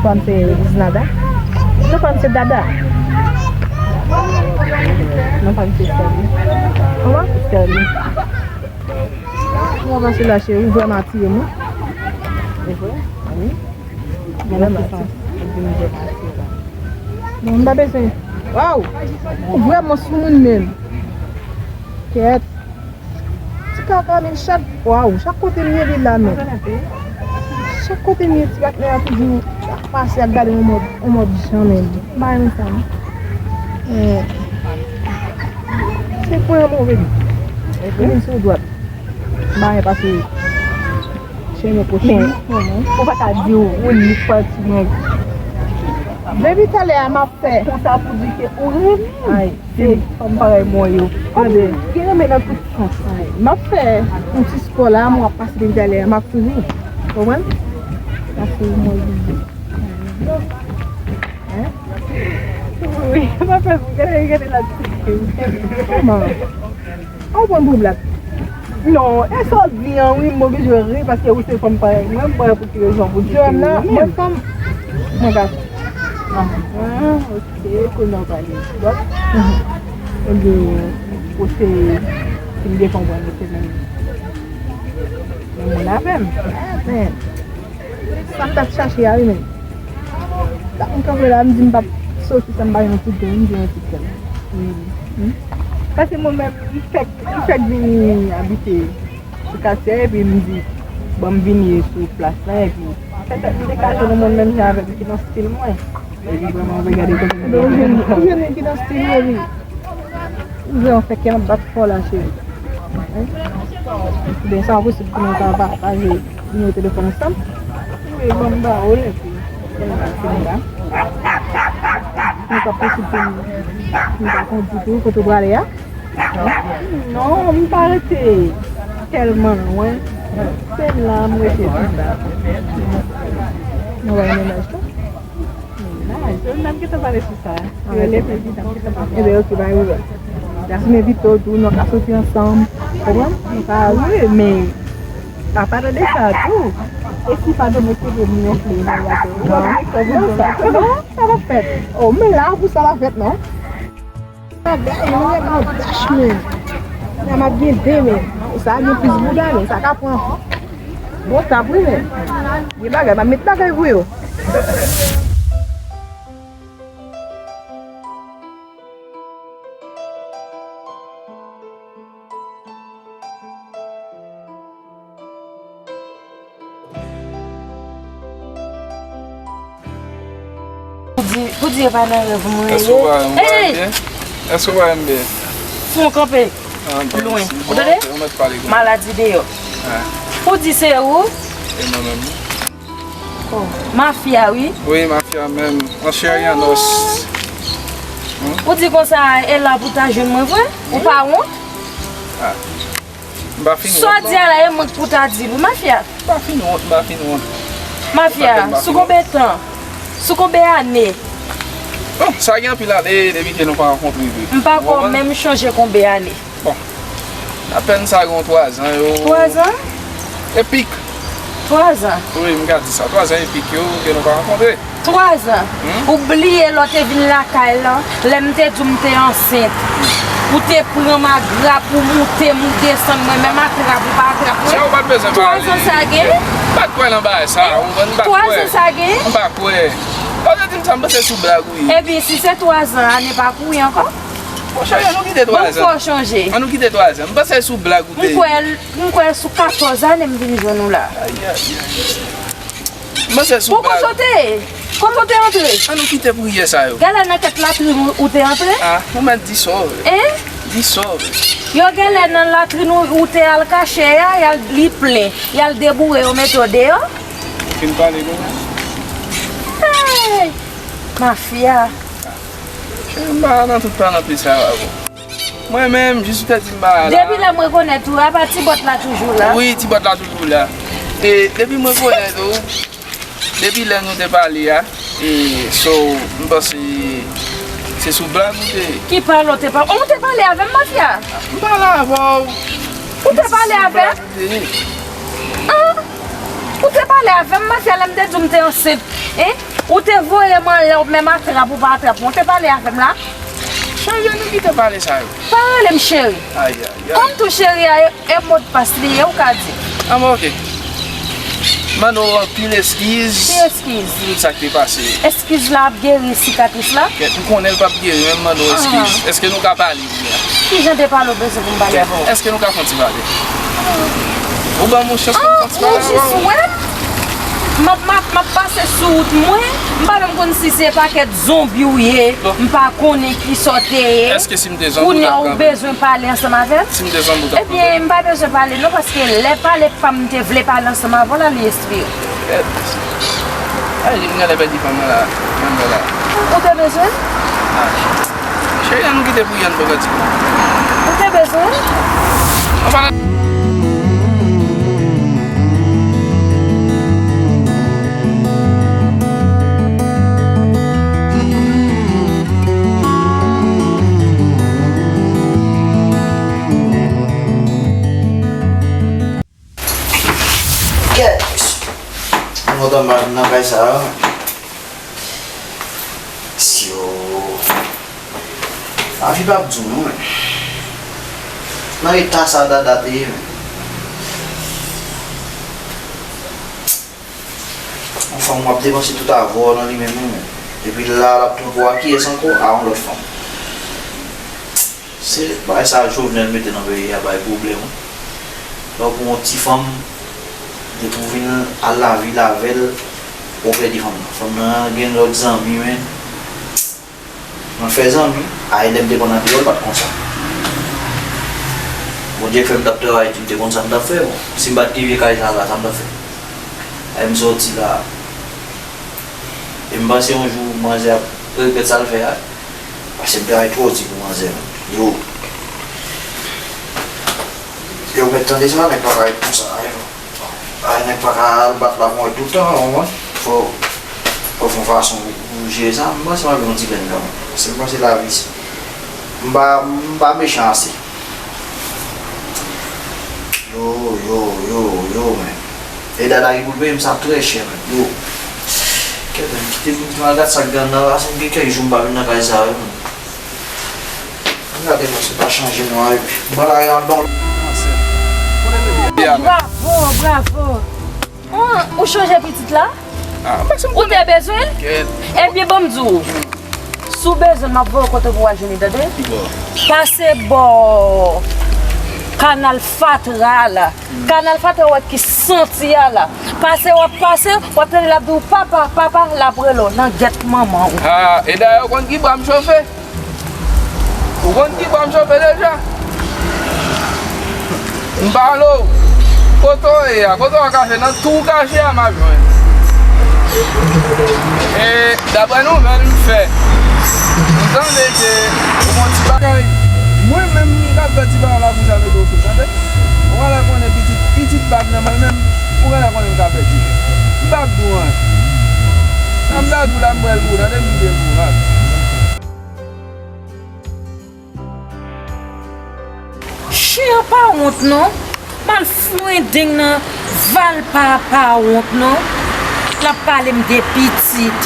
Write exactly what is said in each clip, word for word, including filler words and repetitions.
Fanm se Iznada. Non, fanm se Dada. Non, fanm se Sèli. Kòman? Sèli. Kòman pase la, cheri? Ou vrèman atire m, wi. E vre? Wi. Vrèman atire. Bon, m pa bezwen. Waw! Ou vrèman sou moun menm. Kèt. Ti kaka men chak, waw, chak kote m ye li la men. Chak kote m ye ti kaka a toujou ap pase ap gade yon mòd, yon mòd jan men. M pa renmen sa non. Eh. Se pwen an move li. Li vin sou dwat. M pa renmen pase chemen poch li. Men, ou pa ka di ou, ou li pati mwen. Depi talè a m ap fè. Konsa pou di ke ou renmen. Ay. Se fanm parèy mwen yo. Tande. Gen renmen nan tout sans. M ap fè yon ti spò la, m ap pase depi talè a, m ap swiv ou. Konprann? M ap swiv mwen. Hein? Wi, m ap fè, gade, gade la. Kòman? An w pran m pou blag? Non, e sa w di an wi, m oblije ri paske ou se fanm parèy mwen, m pa wè pou ki rezon pou di ke ou menm. Mwen fanm, mwen gason. Ah, ok, kounye a w pale. Bon. Ebyen, ou se, si m byen konprann, ou se menm, menm moun avè m. Men, sa m t ap chache a wi menm. Sa m kanpe la, m di m p ap soti san m pa gen yon ti grenn, m gen yon ti grenn. Wi. Hmm? Paske mwen menm, m fèk, m fèk vini abite sou katye a, epi m di, bon, m vini sou plas la, epi petèt m te ka jwenn yon moun menm jan avè m ki nan stil mwen. Epi vrèman, ou vle gade kote m. Ou jwenn, ou jwenn moun ki nan stil mwen, wi. Ou vle yon fè kè m ap bat fò la, cheri. Hein? Ebyen, sa posib pou nou ta pataje nimewo telefòn ansanm? Wi, ban m ba ou l, epi kounye a fini la. Nou pa posib pou nou, nou pa kondui tou, kote w prale a? Non, m pa rete tèlman lwen. Se la m rete tou. Nou wè mennaj tou? Mennaj? N ap gentan pale sou sa. Rele prezidan, n ap gentan pale. Ebyen, ok, pa gen pwoblèm. Si m envite w tou, nou ka soti ansanm. Konprann? Nou ka. Wi, men, a pa de sa tou. E si pa de mwen ki vle m yon flè, non, sa p ap fèt. Oh, men la pou sa pa fèt, non. Bagay, mwen, mwen dash, men. Sa m ap gen de, men. Sa gen plis bouda, men. Sa ka pran bon tan, wi, men. Gen bagay, m ap met bagay pou yo. Pou di, pou di e pa nan rèv mwen ye. Èske w pa wè m byen? Èske w pa wè m byen? Fon kanpe. Lwen. Ou tande? Maladi deyò. Pou di se ou? E mwen menm. Oh, mafya, wi. Wi, mafya menm. An chè e an os. Ou di konsa, e la pou ta jwenn mwen vre? Ou pa wont? Ah. M pa fin wont, non. Sa w di a la, e mwen k pou ta di l wi, mafya. M pa fin wont, m pa fin wont. Mafya, sou konbyen tan? Sou konbyen ane? Bon, sa gen anpil ane depi ke nou pa rankontre vre. M pa ko menm chonje konbyen ane. Bon, apèn sa gen twa zan yo. Twa zan? Epik. Twa zan? Wi, m ka di sa. Twa zan epik yo ke nou pa rankontre. Twa zan. Hmm? Ou bliye lè w te vin lakay lan, lè m te di w m te ansent. Ou te pran m ak grap, ou moute m, ou desann mwen, menm ak trap ou pa trap mwen. Sa ou pa t bezwen pale. Twa zan sa gen? M pa t kwè nan bagay sa, ou konprann, m pa t kwè. Twa zan sa gen? M pa kwè. Ou te di m sa, m panse sou blag ou ye. Ebyen, si se twa zan, ane pa kouri ankò. Monchè, an nou kite twa zan. Bon, fò w chonje. An nou kite twa zan. M panse sou blag ou te ye. M kwè, m kwè sou katòz ane m vin jwenn ou la. Ayayay. M panse sou blag. Bon, kote w te ye? Kote w te antre? An nou kite priyè sa yo. Gade nan kèk latrin ou, ou te antre? Ah, ou mèt di sa w vle. Hein? Di sa w vle. Yo genlè nan latrin ou, ou te al kache a, y al, li plen. Y al deboure, yo mete w deyò. Fin pale, non? Hey! Mafya. M pa nan tout palanpe sa yo avè w. Mwen menm, jis ou te di m pa la. Depi lè m rekonèt ou, apa ti bòt la toujou la? Wi, ti bòt la toujou la. E depi m rekonèt ou, depi lè nou te pale a, e so, m panse se sou blag ou te. Ki pale w te pale? Ou te pale avè m, mafya? M pale avè w. Ou te pale avè m? Ah! Ou te pale avè m, mafya, lè m te di w m te ansent, hein? Ou te voye m anlè, ou menm atrap ou pa atrap mwen. Ou te pale avè m la? Chanje, nou kite pale sa yo. Pa rele m cheri. Ay, ay, ay. Kòm tou cheri a, e, e modpas li ye, ou ka di. An bon, oke. Mande w anpil eskiz. Ki eskiz? Pou tout sa k te pase. Eskiz la ap geri sikatris la? Kèt, m konnen l p ap geri, men m mande w eskiz. Ah. Èske nou ka pale? Kijan de pale w bezwen pou m pale avè w? Èske nou ka fè yon ti pale? Ou ban m yon chans pou m fè yon ti pale avè w? Ah, ou jis wè m? M ap, m ap, m ap pase sou wout mwen. M pa menm konn si se pakèt zonbi w ye. Bon. M pa konnen kisa w te ye. Èske si m te zonbi, w t ap kanpe? Kounye a ou bezwen pale ansanm avè m? Si m te zonbi, w t ap kanpe? Ebyen, m pa bezwen pale non, paske lè pale pa m te vle pale ansanm avè w la, li espere. Kèt. Ay, m genlè pèdi fanm nan la. Fanm nan la. Ou te bezwen? Ah. Cheri, ann nou kite pou yè n poko di. Ou te bezwen? Ann pale. Kèt! Mwen kontan m pa vin nan kay sa a. Syo. Lavi p ap di w non, men. Nan eta sa Dada te ye, men. Yon fanm w ap depanse tout avè w nan li menm, wi, men. Epi la, l ap twonpe w ak kiyès ankò? A, yon lòt fanm. Se bagay sa Jovenel mete nan peyi a bay pwoblèm, wi. Lè w pran yon ti fanm, depi w vin al lavil avè l, w pèdi fanm nan. Fanm nan gen lòt zanmi, men. Mwen fè zanmi, ay, lè m te konn andeyo, l pa t konsa. Bondye fè m t ap travay di m te konn sa m t ap fè, bon. Si m pa t gen vye kay sa la, sa m t ap fè? Ay, m sòti la. E m panse yon jou, manzè ap regrèt sa l fè a. Paske m te al twò di pou manzè, menm. Yo. Yo mèt tande sa, nèg pa ka ret konsa, yo. Ay, nèg pa ka al bat la mwen toutan, ou konprann? Fò, fò fè yon fason pou jere sa. M panse m ap yon ti grenn kanmenm. Paske m panse lavi, m pa, m pa mechan ase. Yo, yo, yo, yo, men. E Dada ki pou l peye m sa trè chè, men. Yo. Kèt, men, kite m, m al gad sa k gen anndan la, se gen kèk jou m pa vin nan kay sa yo, men. Gade, mesye, pa chanje non, epi ban la yon don. Bravo, bravo. Ah, ou chanje pitit la? Ah, ou te bezwen l? Ebyen, ban m di w. Si w bezwen l, m ap voye w kote pou w al jwenn li, tande? Pase bò kanal fatra la. Kanal fatra w wè ki santi a la. Pase w ap pase, w ap tande l ap di w, "Papa, papa," l ap rele w nan gèt manman w. Ah, e dayè, ou konn ki bwa m chofe? Ou konn ki bwa m chofe deja? M pale w. Kote w ye a? Kote w kache? Nan tou w kache a, m ap jwenn. E, daprè nouvèl m fè, m tande ke ou gon ti bagay. Mwen menm, m ka fè ti bagay la pou sa mete w sou, tande? Ou genlè konnen pitit, pitit bab nan mwen menm, ou genlè konnen m ka fè ti. M p ap di w anyen. Sa m ta di w la, m pral di w, tande, m kite m pou w, bab. Chen an pa wont non. M al fwendeng nan Valpa a, pa wont non. L ap pale m de pitit.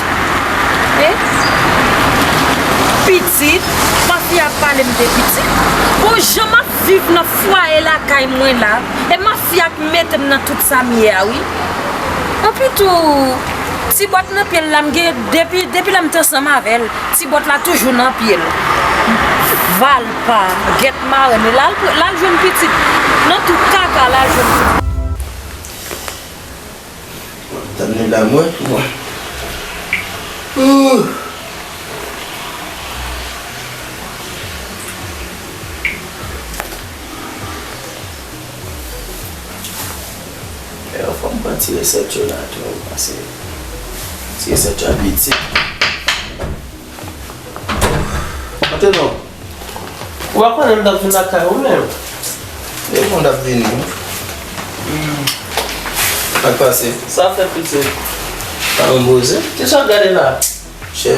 E? Pitit? Mafya ap pale m de pitit? Bon, jan m ap viv nan fwaye lakay mwen la, e mafya k mete m nan tout sa m ye a, wi. Anpi tou, ti bòt nan pye l la, m gen, depi, depi lè m te ansanm avè l, ti bòt la toujou nan pye l. Valpa, gèt marèn li, l al, l al jwenn pitit. Nan tou kaka, l al jwenn pitit. Tann li la, mwen, mwen. Ouh. Yo, fò m pran ti resèt yo la tou, pase ti resèt yo abitye. Antre non. Ou pa konnen m t ap vin lakay ou menm? E bon, m t ap vini, wi. Sa k pase? Sa fèt, pitit? Pa yon boze. Kisa w ap gade la? Chè.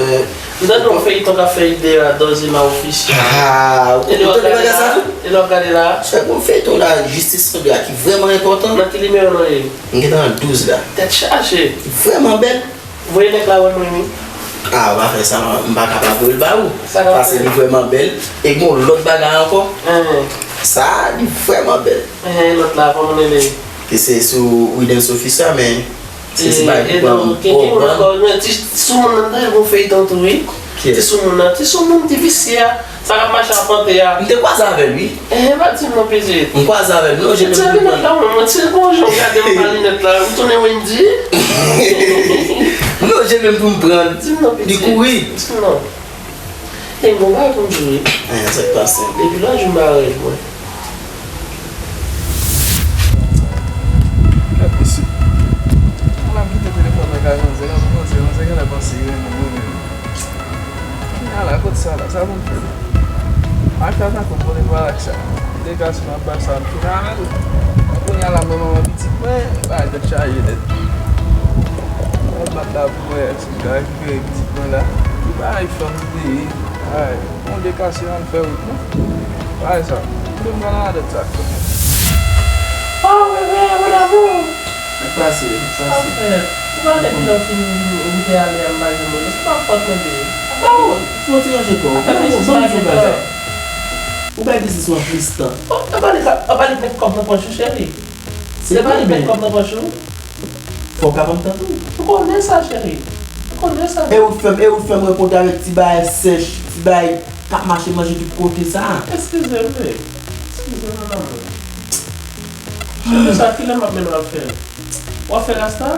M tande yon feyton k ap fèt deyò a, Dozima Official. Ah, ou tande bagay sa tou? E lè w ap gade la? Chè, gon feyton la, Jistis Sandra, ki vrèman enpòtan. Nan ki nimewo nou ye? M gentan nan douz la. Tèt chaje. Vrèman bèl. Voye nèg la wè mwen, wi. Ah, w pa fè sa, m pa kapab voye l ba ou. Sa k ap fè? Paske li vrèman bèl. E gen yon lòt bagay ankò. Sa, li vrèman bèl. Lòt la, kòman l rele? Ki se sou Widenso Fisa, men se, se bagay ki pran m twò ban. Ti soumoun nan, tande yon feyton tou, wi. Ti soumoun nan, ti soumoun, ti visye a. Sa k ap mache ak pante a. M te kwaze avè l, wi. Enhen, pa di m non, pitit. M kwaze avè l, m lonje menm pou m pran l. Ti linèt la, mwen, mwen, ti gon jan w gade m pa linèt la, ou tounen Wendy. M lonje menm pou m pran l. Di m non, pitit. Li kouri. Di m non. E m gon bagay pou m di w, wi. Enhen, sa k pase? Depi lòt jou m pa wè l, mwen. Gad mesye. Mwen la m kite telefòn nan kay manzè, la pou manzè, manzè genlè panse li renmen mwen menm. Kounye a la, kot sa la? Sa pou m fè? Ak sa tankou m konnen pral ak sa. M te ka si m ap bay sa, m fin avè l. Kounye a la, mwen manman pitit mwen, bagay tèt chaje nèt. Mwen bat la pou mwen, si m ka rekipere pitit mwen la. Li pa iPhone li te ye. Ay, bon, de kase ann fè wout, non? Bagay sa. M te pral nan ladan sa. Oh, bebe, mon amour. Sa k pase? Sa k pase? Anfèt, ou pa depi lè w fin ou te ale a m pa janm wè w. Se pa fòt mwen te ye. Bon, fò w ti ranje kò w. Bon, bon, bon, bagay. Ou bay biznis ou an plis tan. Bon, anba li ka, anba li met kòb nan pòch ou, cheri. Se pa li met kòb nan pòch ou. Fò w ka ban m tan tou. M konnen sa, cheri. M konnen sa. E ou t fè m, e ou t fè m rankontre avèk ti bagay sèch, ti bagay k ap mache manje tout kote sa. Eskize m, wi. Eskize m, mon amour. Cheri, sa kilè m ap mennen w al fè l? W ap fè rasta?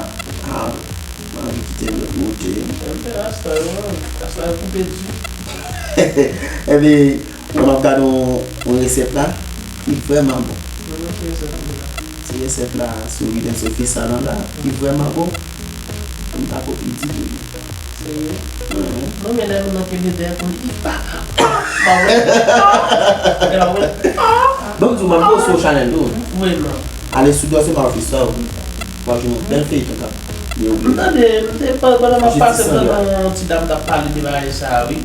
Ah, m anvi kite l lòt kote. M fè rasta, wi. Rasta yo koupe di. Ebyen, mwen m ap gade yon, yon resèt la ki vrèman bon. Mwen, mwen, ki resèt ou la? Ti resèt la sou Widenso Fisa lan la, ki vrèman bon. M pa kopi ditou. Serye? Mhm. Mwen, men lè nou manke vedèt, mwen di, "Papa, papa, papa." Ban m di w, m ap poste sou chanèl tou. Vrèman. Ale sou Dòse Mafis la, wi. W ap jwenn yon bèl feyton k ap dewoule. M tande, m te, pandan m ap pase, m tande yon ti dam k ap pale de bagay sa a, wi.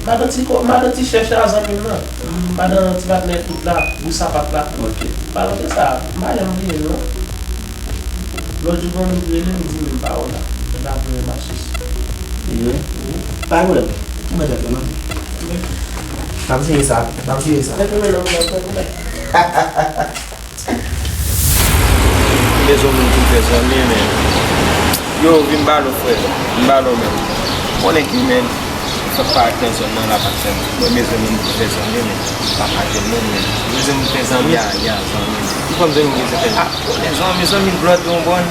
Madan ti ko-, madan ti chèch la, zanmi m nan. Madan ti patnè kout la, gwo sapat la. Ok. M pa lonje sa, m pa janm bliye l, non. Lòt jou, gen yon moun ki rele m, di m, "M pa wè w la." Nèg la voye m asous. Wi. Pa gen pwoblèm. Ou mèt fè, non? N ap jere sa, n ap jere sa. Nèg la, non, non, non, non. M bezwen moun pou m fè zanmi, men. Yo, vin ba l, frè. Vin ba l, men. Konnen ki, men. Sa pa ak pèsòn nan la pa fè m. Mwen bezwen moun pou fè zanmi, men. Pa pa jwenn moun, men. Mwen bezwen moun fè zanmi. Ya, ya, zanmi. Ou konn zanmi, mwen bezwen fè. Ah, konnen zanmi, zanmi blòd, ou konprann?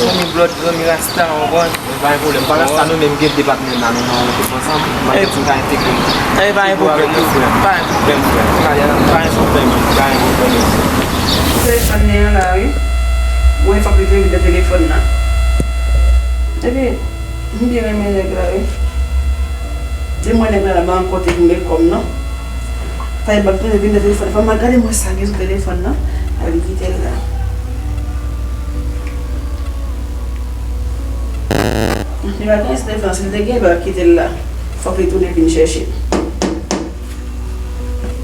Zanmi blòd, zanmi rasta, ou konprann? Pa gen pwoblèm. Pandan sa, nou menm gen depatman nan nou, nou antre ansanm. Mwen gen ti ka entegre nou. Eh, pa gen pwoblèm, non, frè. Pa gen pwoblèm, frè. Pa gen pwoblèm, pa gen pwoblèm. Telefòn li an la, wi. Mwen fòk li te vin nan telefòn nan. Epi, m byen renmen nèg la, wi. Di mwen nèg la, la ban kote pou m met kòm non. Fè bak tounen vin nan telefòn. Fò m al gade mwen sa gen sou telefòn nan. Al kite l la. Li pa gen sou telefòn nan, si l te gen, l pa t ap kite l la. Fòk li tounen vin chèche.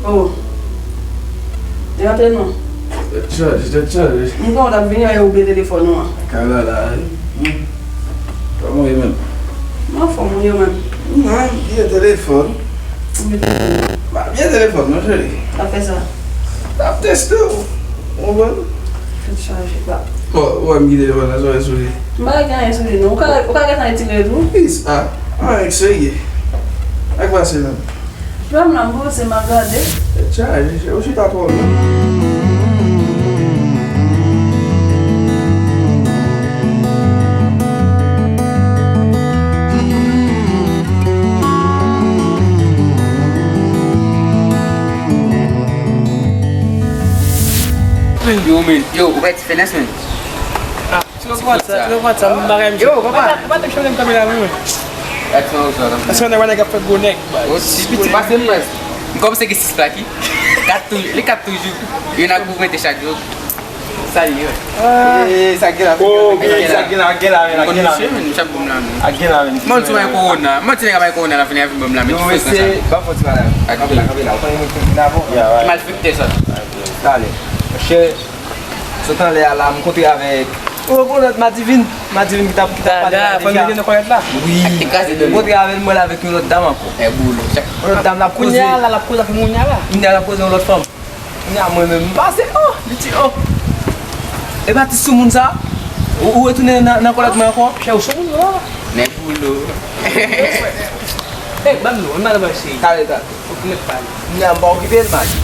Oh. Li rantre non? Tèt chaje, tèt chaje. M kwè w t ap vini, men ou bliye telefòn ou an. Kay la la, wi. Kòman w ye menm? M anfòm, ou ye menm? M byen, telefòn. Ou byen telefòn? M pa byen telefòn, non, cheri. Sa fè sa? M ap teste w. Ou konprann? Tèt chaje, pa. Bon, ou wè m kite telefòn nan, sa w wè sou li? M pa gen anyen sou li, non. Ou ka, ou ka gentan retire l tou. Pis, a. Anyen k serye. Sa k pase menm? Fè m nan boze m ap gade. Tèt chaje, cheri, ou chita twò lwen. Yo, men, yo, ou bay ti fenès, men. Yo, papa. Yo, papa. Ou pa t ap chanje m kanpe la, wi, mwen. Gad sa, ou sa, la. Paske nèg, nèg ap fè gwo nèg, baz. Piti pase m, baz. M kòmanse gen sis plak, wi. Kat toujou, li kat toujou. Youn ap ogmante chak jou. Sa li ye, wi. Eh, sa gen la, sa gen la, gen la, men, gen la, men. M konn misye, men, misye ap ban m la, men. A gen la, men. Mwen, ti bay kowona. Mwen, ti nèg a bay kowona, la fini avè m, ban m la, men. Yo, mesye, ban m fè ti bagay. Kanpe la, kanpe la. Ou konnen mwen ki vin avan. Ki malfektè, sa. Talè. Monchè, sot anlè a la, m kontre avèk Ou rekonèt Madivin? Madivin ki t ap, ki t ap pale la deja. Fò n mete nan kòlèt la. Wi. Ak te kraze dòmi. Mwen kontre avè l, mwen la avèk yon lòt dam ankò. Yon lòt dam l ap koze. Kounye a la, l ap koze avèk moun la. Kounye a l ap koze yon lòt fanm. Kounye a mwen menm, m pase, oh, li di, oh. E pa ti soumoun sa? Ou, ou retounen nan, nan kòlèt mwen ankò? Chè, ou soumoun, non? Nèg boulo. Ey, ban m non, ann al anba cheri. Kale, kale. Fòk nou mèt pale. Nèg pa okipe l, man.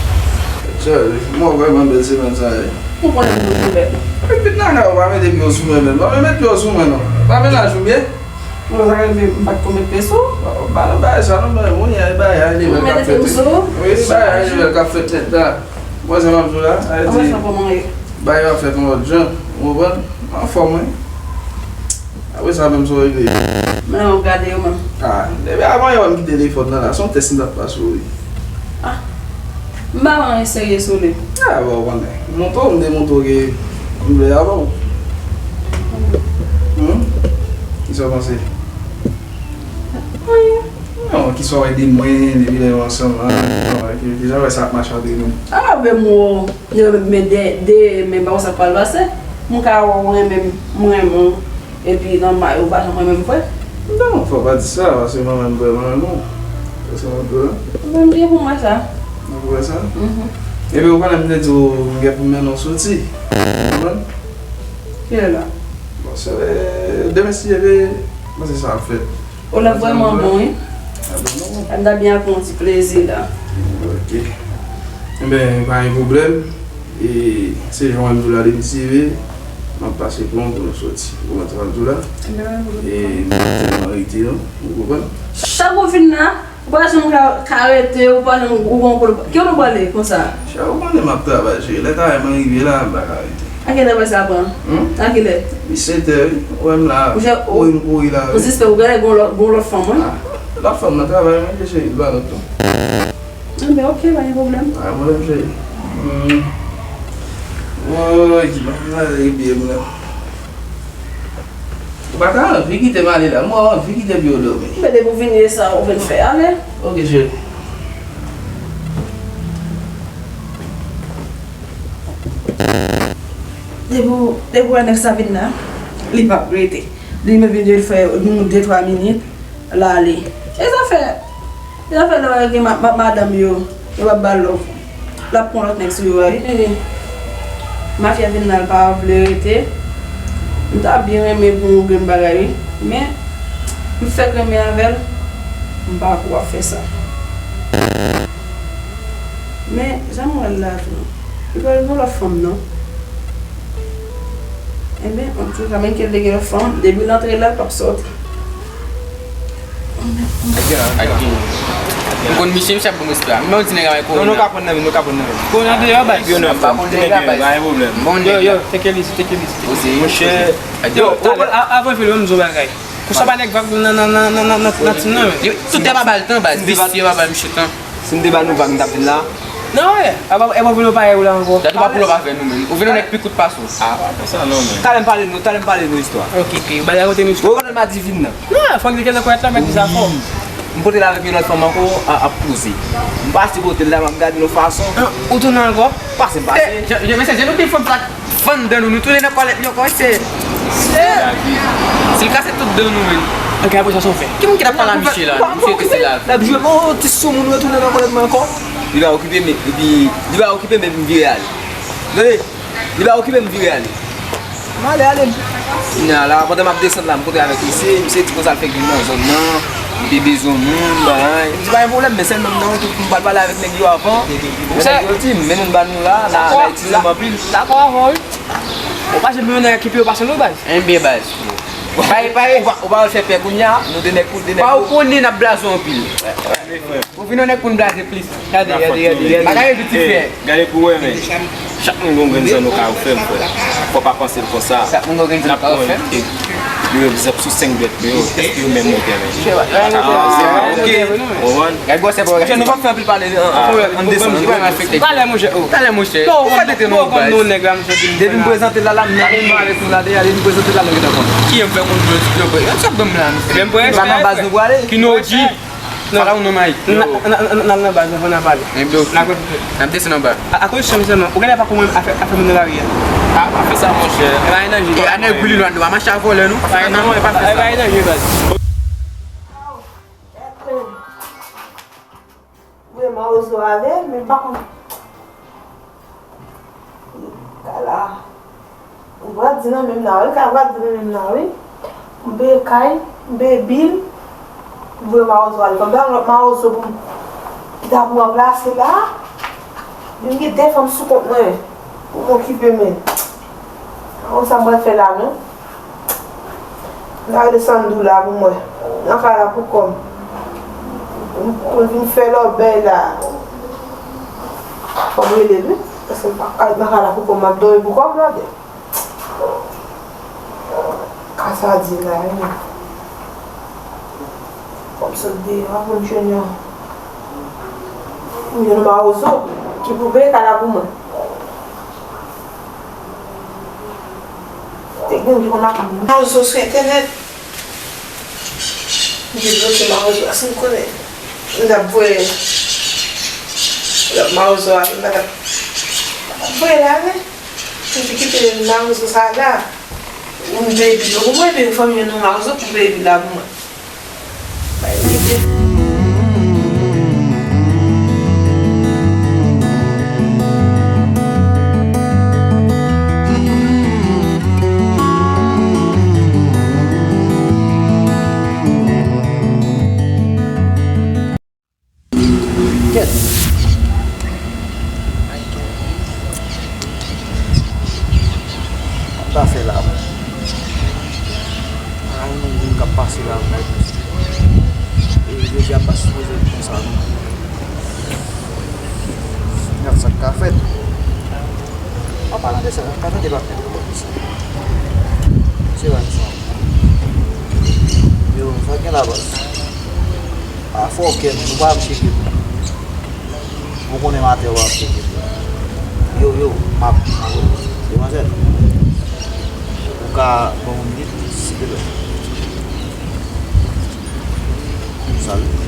Cheri, mwen vrèman bèl semèn sa ye. Ou konnen m toujou bèl. Epi nan kay ou pa mete pye w sou mwen menm. Pa mete pye w sou mwen non. Pa mennaj ou byen. Mwen pa renmen m pa t konn met pye sou. Ba nou bagay sa non, men moun ya e bagay a li menm k ap fèt. Wi, bagay a li menm k ap fèt nèt la. Mwen se m ap di w la, a di bagay yo ap fèt yon lòt jan. Ou konprann? Anfòm wi. Apre sa menm sa w regle. Men w ap gade yo menm. Ah, depi avan yè w m kite telefòn nan la, se yon tès m t ap pase w wi. Ah. M pa pran anyen serye sou li. Ah, bon, w konnen. Montre w, m te montre w ke m vle avè w. Hmm? Kisa w panse? Anyen. Non, kisa w wè de mwen, depi lè nou ansanm la, ki, ki jan w wè sa ap mache antre nou? Ah, ben, mwen, men de, de, men pa konn sa k pral pase. M ka wè w renmen m, m renmen w. Epi nan may ou pa janm renmen m vre? Non, fò w pa di sa, paske mwen menm vrèman renmen w. Paske mwen vrèman. Mwen byen pou mwen sa. Mwen pou wè sa? Mhm. Epi ou konnen m te di w m gen pou m mennen w soti. Ou konprann? Kilè la? Bon, se demen si Dye vle, mwen se sa ap fèt. Ou lè vrèman bon, wi. Sa bon non? M ta byen ap pran yon ti plezi la. Ok. Enben, pa gen pwoblèm. E se jan w di w la depi ti vle, m ap pase pran w pou nou soti. Ou konprann sa m di w la? E m pa tèlman rete non, ou konprann? Chak ou vin la, ou pa janm ka, ka rete, ou pa janm, ou gon kote, ki kote ou prale konsa? Cheri, ou konnen m ap travay, cheri. Lè travay mwen rive la, m pa ka rete. A kilè travay sa pran? Hmm? A kilè? Li sèt è, wi. Ou wè m la, kouri m kouri la, wi. Ou sispèk ou genlè gon lòt, gon lòt fanm, wi. Ah, lòt fanm nan travay, mwen, cheri, li pa lòt non. Enben, ok, pa gen pwoblèm. Pa gen pwoblèm, cheri. Hmm. Woy, ki bagay, byen, mwen. Ou pa ta anvi kite m ale la, mwen anvi kite pye w dòmi. Men depi w vin e sa ou vin fè ale. Ok, cheri. Depi w, depi w wè nèg sa vin la, li p ap rete. Li menm vin fè nou de twa minit. L ale. E zafè, e zafè lè w gen ma, ma, madanm yo, yo p ap ba l love. L ap pran lòt nèg sou yo a, wi. Mafya vin la, l pa vle rete. M ta byen renmen pou yon grenn bagay, wi. Men, m fèk renmen avè l, m pa ko ap fè sa. Men, jan m wè l la tou, li pa gen lòt fanm, non. Enben, antouka, menm ke l te gen lòt fanm, depi l antre la, l p ap sòti. Ak gen, ak gen. M konn misye, misye ap ban m respè a. Men w di nèg la, men konnen. Non, nou ka pran nan men, nou ka pran nan men. Konnen deyò, baz. Yo, non, pa konn nèg la, baz. Pa gen pwoblèm. Bon, yo, yo, take it easy, take it easy. Monchè, yo, a-, avan vin, m di w bagay. Konsa pa nèg vag nan, nan, nan tim nan, men. Yo, tout nèg pa ba l tan, baz. Visye pa ba misye tan. Si m te ba nou vag, m t ap vin la. Non, e pa, e pa vin nou parèy ou la ankò. Dat ou pa pull up avè nou, menm. Ou vin yon nèg pi kout pase w. Ah, pa fè sa non, menm. Talè m pale nou, talè m pale nou istwa. Ok, ok. Bagay rakonte nou istwa. Ou konnen Madivin nan? Non, fò n di ke nan kwèt la, mèt di sa fò. M pote l avèk yon lòt fanm ankò, a, ap poze. M pase kote l la, m ap gade l yon fason. Ah, ou tounen ankò? Pase, m pase. Eh, je, je, mesye, je nou pi fanm sa. Fann dan nou, nou tounen nan palèt li ankò, se. Si l kase tout dan nou, menm. Ok, apre sa, sa w fè? Ki moun ki t ap pale a misye la? Misye te se la. L ap jwe, oh, ti soumoun retounen nan palèt mwen ankò. Li pa okipe m, epi li pa okipe m, epi m vire ale. Tande? Li pa okipe m, vire ale. M ale, ale m. Kounye a la, pandan m ap desann la, m kontre avèk misye, misye di konsa l fèk vin nan zòn nan, li te bezwen moun, bagay. M di pa gen pwoblèm, men sèlman m nan yon tout m pral pale avèk nèg yo avan. Men nèg yo di m, men nou ba nou la, n a, n a itilize m anpil. Dakò avè w, wi. Ou pa janm yon nèg ki pi yo pase nou, baz. Enben, baz. Pare, pare. Ou pa, ou pa wè l fè pè kounye a, nou de nèg pou de nèg. Pa ou konnen n ap blaze w anpil. Ou vin yon nèg pou n blaze plis. Gade, gade, gade, gade. Bagay yo di ti frè. Gade pou wè, men. Chak moun gon grenn zòn ou ka ou fè, frè. Fò pa panse l konsa. Chak moun gon grenn zòn ou ka ou fè. N ap pran yon, e, yon egzanp sou senk bèt nou yo. Èske yo menm monte, men? Ok. Ou konprann? Gade gwosè pa w. Monchè, nou p ap fè anpil pale, an, an, an desann. Talè, monchè, oh. Talè, monchè. Ou fè tete nou, baz. Depi m prezante l la, la, m nan, m nan avèk nou la deja, depi m prezante l la, nou gentan konn. Ki m fè konn yo, yo, yo, sa ban m la, misye. Ebyen, m prè. Se pa nan baz nou prale. Ki nou di? Fala ou non, Mike. N a, n a, n a, n a, n a baz, n a pale. N a desann anba. A, akoz chanm sèlman. Ou genlè pa konprann afè, afè moun nan lari a. Pa fè sa, monchè. E pa nan je. E a nèg Billy Lwando, pa mache a vòlè, non. Pa nan je, baz. Mwen mawozo ale, men m pa konn. Kala. M pral di nan menm nan, wi, kala m pral di nan menm nan, wi. M peye kay, m peye bil, m voye mawozo ale. Fò m ta yon lòt mawozo pou m, ki ta pou ranplase la. Men m gen de fanm sou kont mwen pou m okipe, men. Mawozo sa m pral fè la, non. N a rele Sandou la pou mwen. Nan kay la pou kò m. Pou l vin fè lòbèy la. Fò m rele l, wi. Paske m pa ka ret nan kay la pou kò m, m ap dòmi pou kò m, brother. Ka sa di la, wi. Fò m sot deyò a pou m jwenn yon, pou m jwenn yon mawozo ki pou peye kay la pou mwen. Te gen moun ki konn ap mawozo sou entènèt. M te bloke mawozo a, si m konnen m t ap voye lòt mawozo a, m pa t ap voye l ale. M te kite mawozo sa la. Pou m peye bil yo pou mwen, epi fanmi yo nan mawozo pou peye bil la pou mwen. Kèt. Sa fè la. Ay, nou moun k ap pase la, bay plis. E jodi a pa sipoze konsa, non. Gad sa k ka fèt. An palan de sa, pa tande pa fèt. Se la sa. Yo, sa gen la, baz. A fò kè nou, nou pa ap cheke tou. Ou konnen maten w ap cheke tou. Yo, yo, m ap, m ap, demwazèl. Ou ka ban m yon minit, silvouplè? Salut.